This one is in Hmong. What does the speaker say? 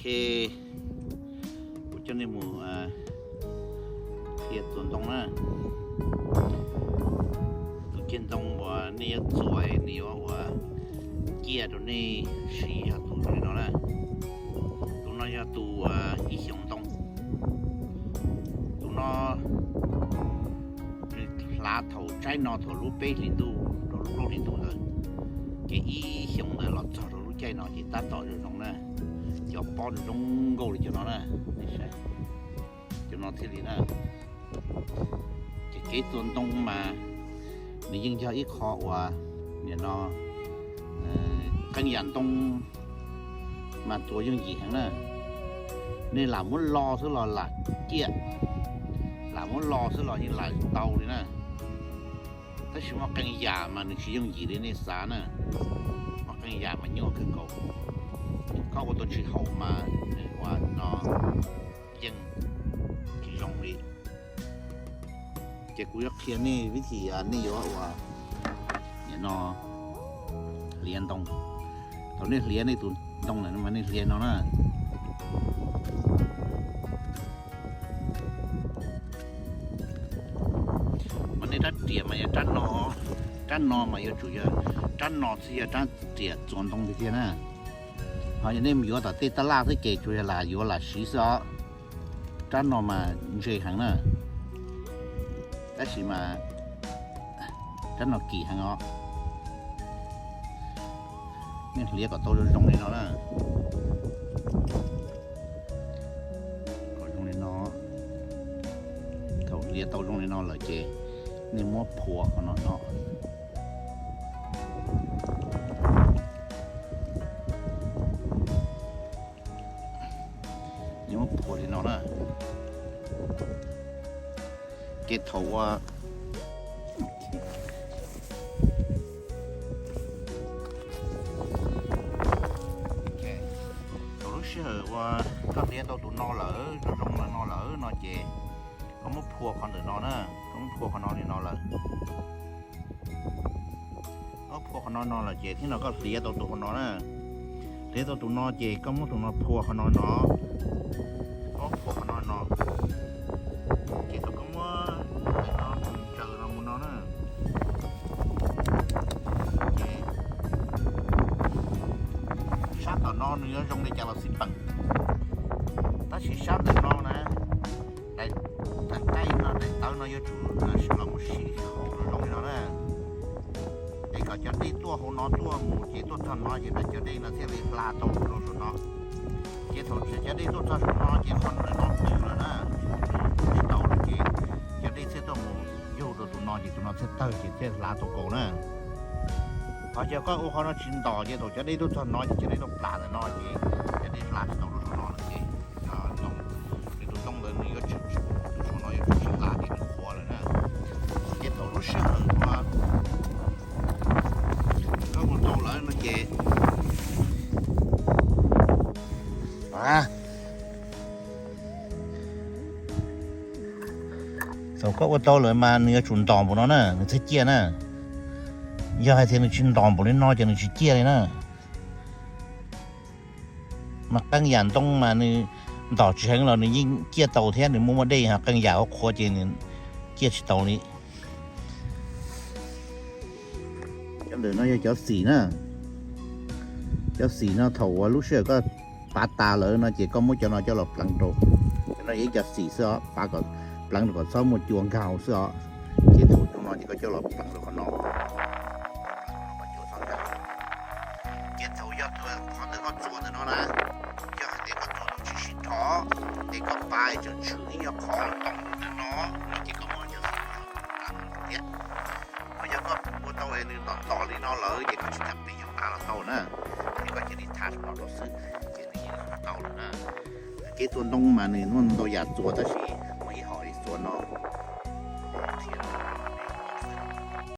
Ok, kuv coj nej mus qhia txuas ntoo na. Tus ceg ntoo uas nej yuav txuas, nws yuav ua ciaj rau nej siv yog tus zoo li no na. Tus no yog tus ib xyoos ntoo. Tus no nws hlav thaum tsaib no thaum lub peb hlis ntuj rau lub plaub hlis ntuj ntawd, ces ib xyoos ntawd los txog rau lub caij no ces tab tom zoo zoo na, cov pob zoo nkauj li cov no na, cov no thiaj li na. Ces kev txuas ntoo mas nws yeej yog ib qho uas nim no qee yam ntoo mas txuas yooj yim heev na. Nej lam muab lo xwb los lam ciaj, lam muab lo xwb los yeej lam tau li na. Tab sis muaj qee yam mas nws tsis yooj yim li nej xav na, muaj qee yam mas nyuaj kawg nkaus. Koj ua tau tsis haum mas nws ua no yeej tsis zoo li. Ces kuv yuav qhia nej vib thim nej yuav ua no hliav ntoo. Thaum nej hliav nej tus ntoo na mas nej hliav no na. Mas nej rab riam mas yog rab no, rab no mas yuav tsum yog rab no thiaj yog rab riam txuas ntoo tiag tiag na. Ho yog nej mus yuav tom tej tab laj xwb ces tsuas yog lam yuav lam siv xwb os. Rab no mas ntse heev na, tab sis mas rab no kim heev os. Nej hliav kom tau zoo zoo li no na. Kom zoo li no. Thaum hliav tau zoo li no lawm ces nej muab phua qhov no no. Nej muab phua li no na. Ces thaum ua, thaum lub sij hawm uas koj hliav tau tus no lawm, zoo zoo li no lawm no ces koj muab phua qhov ntawm no na, koj muab phua qhov no li no lawm. Koj phua qhov no no lawm ces thiab no koj hliav tau tus qhov no na. Hliav tau tus no ces koj muab tus no phua qhov no no. Koj phua qhov no no. Ces thaum koj muab no mus tsaws no mus no na. Ces sab tom no nws yuav zoo li cas los xij peem. Tab sis sab ntawm no na, daim, daim qaib no daim tawv no yuav tsum los mus sim haum zoo zoo li no na. Es kom cov dej tuaj hauv no tuaj mus ces tuaj txog no ces daim cov dej no thiaj li hla tau rau saum no. Ces thaum cov dej tuaj txog saum no ces qhov no twb lawm na, tsis tau lawm ces cov dej thiaj tuaj mus yaug rau tus no ces tus no thiaj tawg ces thiaj hla tau kaus na. Ho yog koj ua qhov no tsis ntom ces thaum cov dej tuaj txog no ces cov dej tuaj plam ntawm no ces cov dej hla tsis tau rau saum no lawm ces nws tus ntoo ntawd nws yuav tsis, tus saum no yuav tsis hla ces nws qhuav lawm na. Ces thaum lub sij hawm uas koj ua tau lawm no ces thaum koj ua tau lawm mas nws yuav tsum ntom npaum no na nws thiaj ciaj na. Yog hais tias nws tsis ntom npaum li no ces nws tsis ciaj li na. Mas qee yam ntoo mas nws ntom tsis heev los nws yeej ciaj tau thiab, nws muaj muaj dej, ho qee yam ua qhuav ces nws ciaj tsis tau li. Cov ntawm no yog cov xim na. Cov xim no thaum uas lub sij hawm koj pav tas lawm no ces koj muab cov no coj los pleev rau. Cov no yog ib co xim xwb os, pav kom pleev rau kom txhob muaj cua nkag hauv xwb os. Ces thaum cov no ces koj coj los pleev rau qhov no. Ces thaum yog qhov ntawm koj txuas ntawm no na, yog hais tias koj txuas tau tsis sib rho, ces koj pav tseem tshwm ib nyuag qhov ntoo ntawm no, ces koj muab cov xim no pleev thiab. Ho yog koj ua tau nws ntom ntom li no lawm ces koj tsis tau pib yuav pav los tau na, ces koj cia li thav saum no rau xwb, ces nws yeej tau lawm na. Kev txuas ntoo mas nws muaj ntau yam txuas tab sis